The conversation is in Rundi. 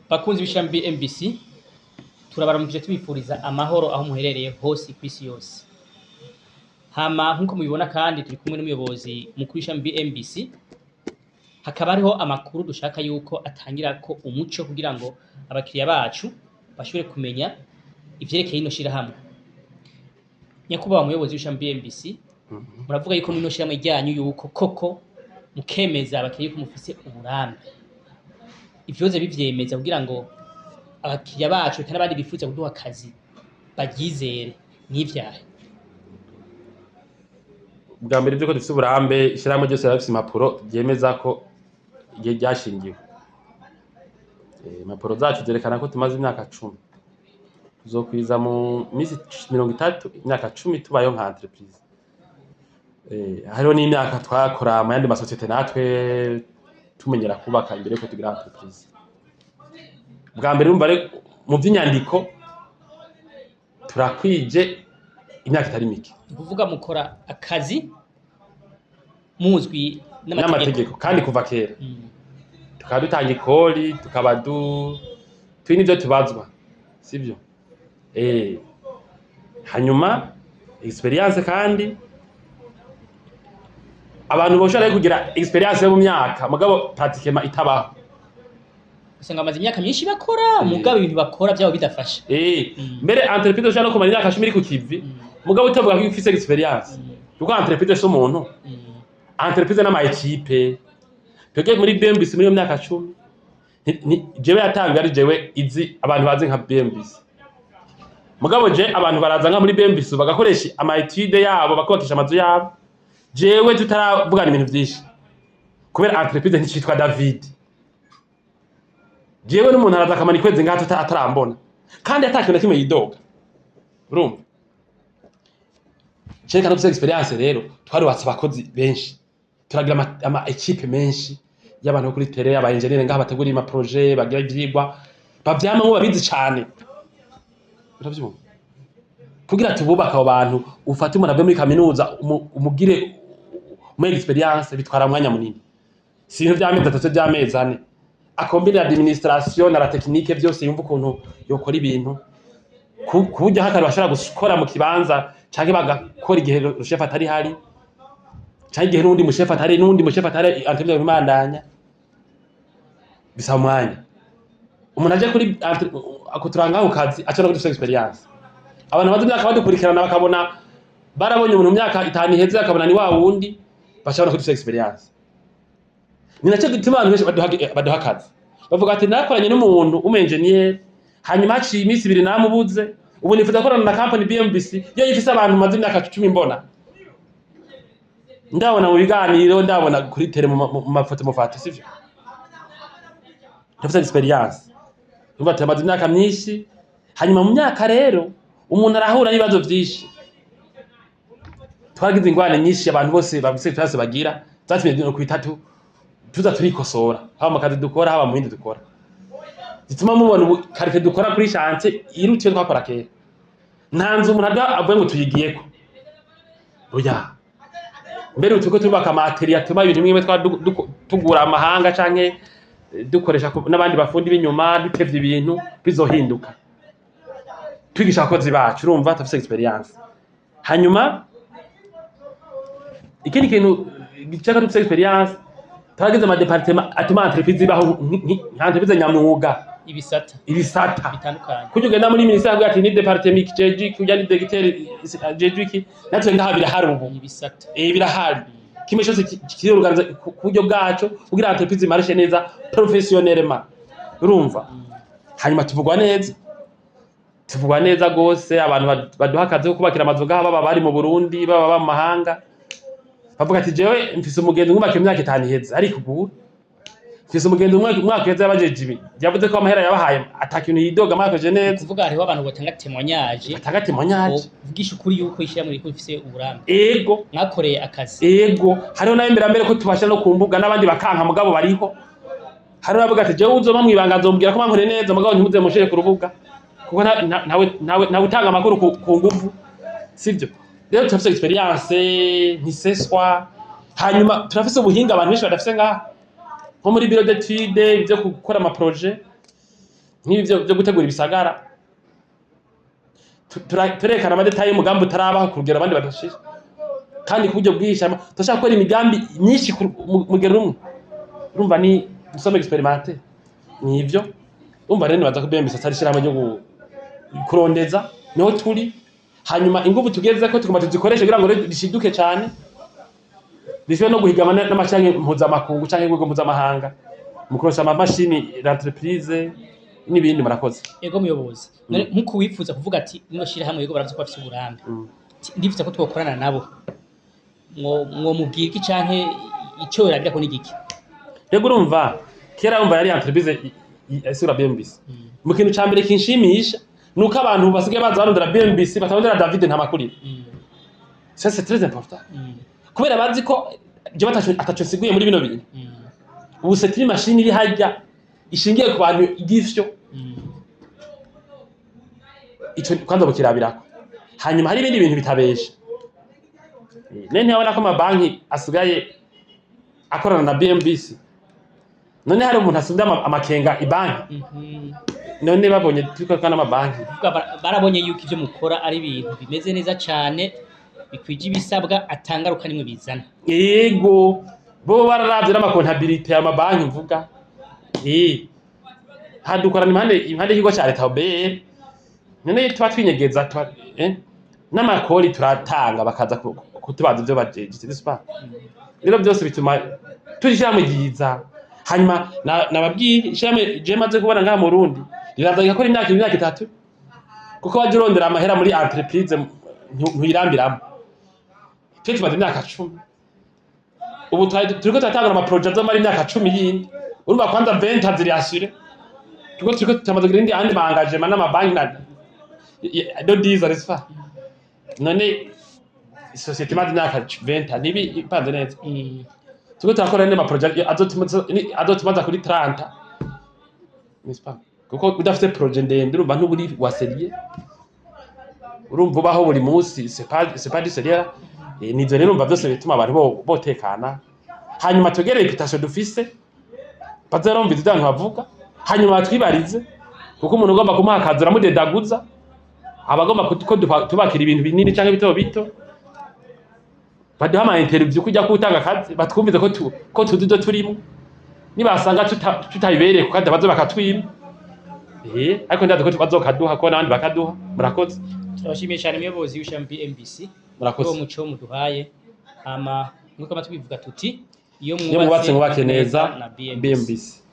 Bakunzi b'ishami BMBC, turabaramukije, tubifuriza amahoro aho muherereye hose kw'isi yose. Hama nkuko mubibona kandi turi kumwe n'umuyobozi mukuru w'ishami BMBC, hakaba hariho amakuru dushaka yuko atangira ko umuco kugira ngo abakiriya bacu bashobore kumenya ivyerekeye ino shirahamwe. Nyakubahwa muyobozi w'ishami BMBC, muravuga yuko mw'ino shirahamwe ryanyu yuko koko mukemeza abakiriya yuko mufise uburambe. Ivyoze bivyemeza kugira ngo abakiriya bacu eka n'abandi bifuza kuduha akazi baryizere n'ivyahe? Bwa mbere, vyuko dufise uburambe, ishirahamwe ryose riba rifise impapuro ryemeza ko igihe ryashingiwe. Impapuro zacu zerekana ko tumaze imyaka 10, tuzokwiza mu misi 30 imyaka 10 tubayeho nka entreprise. Hariho n'imyaka twakora mu yandi masosiyete natwe tumenyera kubaka imbere yuko tugira entreprise. Bwa mbere urumva rero mu vy'inyandiko turakwije imyaka itari mike. Ni ukuvuga mukora akazi muzwi n'amategeko. N'amategeko kandi kuva kera. Tukaba dutanga ikori, tukaba turi n'ivyo tubazwa, sivyo? Hanyuma expérience, kandi abantu boshobora kugira expérience yo mu myaka mugabo pratiquement itabaho. Usanga bamaze imyaka myinshi bakora, mugabo ibintu bakora vyabo bidafasha. Mbere entreprise ushobora no kumara imyaka 10 iri ku kivi, mugabo utavuga ko ifise expérience, kuko entreprise si umuntu. Entreprise n'ama équipe. Twebwe muri BMBC muri iyo myaka 10, jewe yatanzwe ari jewe izi abantu bazi nka BMBC, mugabo je abantu baraza nka muri BMBC bagakoresha ama étude yabo, bakubakisha amazu yabo, jewe tutaravugana ibintu vyinshi, kubera entreprise nticitwa David. Jewe n'umuntu araza akamara ikwezi ngaha atarambona kandi ata kintu na kimwe yidoga. Urumva, cerekana dufise expérience. Rero twarubatse abakozi benshi, turagira ama équipe menshi y'abantu bo kuri terrain, aba engineer ngaha bategura ama projet, bagira ivyigwa, bavyamamwo, babizi cane. Uravyumva, kugira tububake abo bantu, ufate umuntu ave muri kaminuza umugire muri expérience, bitwara umwanya munini, si ibintu vy'amezi 3, vy'amezi 4. Akombine administration na la technique vyose, yumva ukuntu yokora ibintu ku buryo nk'akantu bashobora gukora mu kibanza canke bagakora igihe chef atari hari, canke igihe n'uwundi mushefu atari, n'uwundi mushefu atari, entreprise bimandanya. Bisaba umwanya. Umuntu aje kuri akuturanga ku kazi aca no dufise expérience. Abantu bazi imyaka badukurikirana bakabona barabonye umuntu mu myaka 5 iheze, bakabona ni wa wundi, baca babona ko dufise expérience. Ni nacyo gituma abantu benshi baduha akazi, bavuga ati: "Nakoranye n'umuntu w'umu engineer, hanyuma haciye iminsi 2 namubuze. Ubu nifuza gukorana na company BMBC yo ifise abantu maze imyaka 10 mbona, ndabona mu biganiro, ndabona kuri terrain, mu mafoto mufata, sivyo? Ndafise expérience." Urumva turamaze imyaka myinshi. Hanyuma mu myaka rero umuntu arahura n'ibibazo vyinshi. Twaragize ingorane nyinshi, abantu bose bafise expérience bagira, zatumye no kwitatu tuza turikosora, haba mu kazi dukora, haba mu bindi dukora, zituma mubona ubu qualité dukora kuri chantier iruta iyo twakora kera. Nta nzu umuntu aduha avuye ngo tuyigiyeko, oya. Mbere ubu turiko turubaka ama atelier atuma ibintu bimwe twa tugura amahanga canke dukoresha n'abandi bafundi b'inyuma, dutevye ibintu bizohinduka, twigisha abakozi bacu. Urumva turafise expérience. Hanyuma ikindi kintu gicaka dufise expérience, turagize ama département atuma entreprise ibaho nka entreprise nyamwuga. Ibisata. Ibisata. Bitandukanye. Kurya ugenda muri ministère avuga ati: "Ni département iki jeje iki, urya ni directeur jeje iki", natwe ngaha birahari ubu. Ibisata. Birahari, kimwe cyose kiriorganiza ku buryo bwaco kugira entreprise imarishe neza professionnellement. Urumva, hanyuma tuvugwa neza, tuvugwa neza gose. Abantu baduha akazi ko kubakira amazu ngaha, baba bari mu Burundi, baba baba mu mahanga, bavuga ati: "Jewe mfise umugenzi mwubakiye imyaka 5 iheze, ariko ubu mfise umugenzi umwaka uheze yabajeje ibi, yavuze ko amahera yabahaye ata kintu yidoga, mwakoje neza." Kuvuga hariho abantu batanga témoignage. Batanga témoignage. Uvugisha ukuri yuko ishyirahamwe riko rifise uburambe. Ego. Mwakoreye akazi. Ego, hariho n'abemera mbere ko tubasha no ku mbuga, n'abandi bakanka, mugabo bariho. Hariho abavuga ati: "Jewe uzoma mwibanga nzombwira ko mwankoreye neza, mugabo ntimuze mushire ku rubuga, kuko ntawe utanga amakuru ku nguvu." Sivyo? Rero turafise expérience ntiseswa. Hanyuma turafise ubuhinga abantu benshi badafise ngaha, nko muri bureau d'étude, ivyo gukora ama projet. Nk'ibi byo gutegura ibisagara, turerekana ama détails y'umugambi utarabaho ku rugero abandi badashira, kandi ku buryo bwinshi. Hama turashaka gukora imigambi myinshi mu rugero rumwe. Urumva ni nous sommes expérimentés, ni ivyo. Urumva rero nibaza ko BMBC atari ishirahamwe ryo kurondeza, niho turi. Hanyuma inguvu tugezeko tugomba tuzikoreshe kugira ngo rero rishiduke cane, rishobore no guhigama n'amashirahamwe mpuzamakungu canke urwego mpuzamahanga mu kuronsa amamashini l'entreprise n'ibindi. Murakoze. Ego muyobozi, none nkuko wifuza kuvuga ati rino shirahamwe, yego, baravuze ko bafise uburambe, ati, ndifuza ko twokorana nabo, mwo mubwira iki canke ico yorabirako ni giki? Rego, urumva kera wumva yari entreprise isura BMBC. Mu kintu ca mbere kinshimisha nuko abantu basigaye baza barondera BMBC, batarondera David Ntamakurira. Ça, c'est très important, kubera bazi ko je ataco nsiguye muri bino bintu. Ubu c'est une machine iri harya ishingiye ku bantu igifyo. Ico kwanza bukirabirako. Hanyuma hari ibindi bintu bitabesha. None ntiyabona ko amabanki asigaye akorana na BMBC? None hari umuntu asumbya amakenga ibanki? None babonye turiko n'amabanki. Kuvuga barabonye yuko ivyo mukora ari ibintu bimeze neza cane, bikwije ibisabwa, atangaruka nimwe bizana. Yego, bo bararavye n'ama comptabilité y'amabanki mvuga. Hadukorana impande y'ikigo ca leta OBR. None tuba twinyegeza, tuba n'amakori turatanga, bakaza kutubaza ivyo bajeje, n'est-ce pas? Rero byose bituma turi ishirahamwe ryiza. Hanyuma nababwiye ishirahamwe je maze kubona ngaha mu Burundi riraza rigakora imyaka 2, imyaka 3, kuko waje urondera amahera muri entreprise ntuyirambiramo. Twe tumaze imyaka 10 ubu, turiko turatangura ama projets azomara imyaka 10 yindi. Urumva kwanza 20 ziri assurées, turiko tumaze kugira indi andi ma engagements n'amabanki na de 10 n'est-ce pas? None isosiyete imaze imyaka 20 ntibi ipanze neza? Turiko turakora andi ma projets azotumaza kuri 30, n'est-ce pas? Kuko udafite projet ndende, urumva ntuburi wa sérieux. Urumva ubaho buri munsi, c'est pas du sérieux. Nivyo rero, urumva byose bituma abantu botekana. Hanyuma twegere réputation dufise, bazarumva ivyo abantu bavuga, hanyuma batwibarize, kuko umuntu ugomba kumuha akazi uramudedaguza, aba agomba ko tubakira ibintu binini canke bito bito. Baduha ama interview kujya kutanga akazi, batwumvize ko tuzi ivyo turimo. Nibasanga tutabibereye ku kazi, baze bakatwima. Ariko ndazi ko bazokaduha, ko n'abandi bakaduha. Murakoze. Turabashimiye cyane, umuyobozi w'ishami BMBC, Murakoze. uwo muco muduhaye. Hama nkuko tubivuga tuti iyo Iyo mwubatse, mwubake neza na BMBC. BMBC.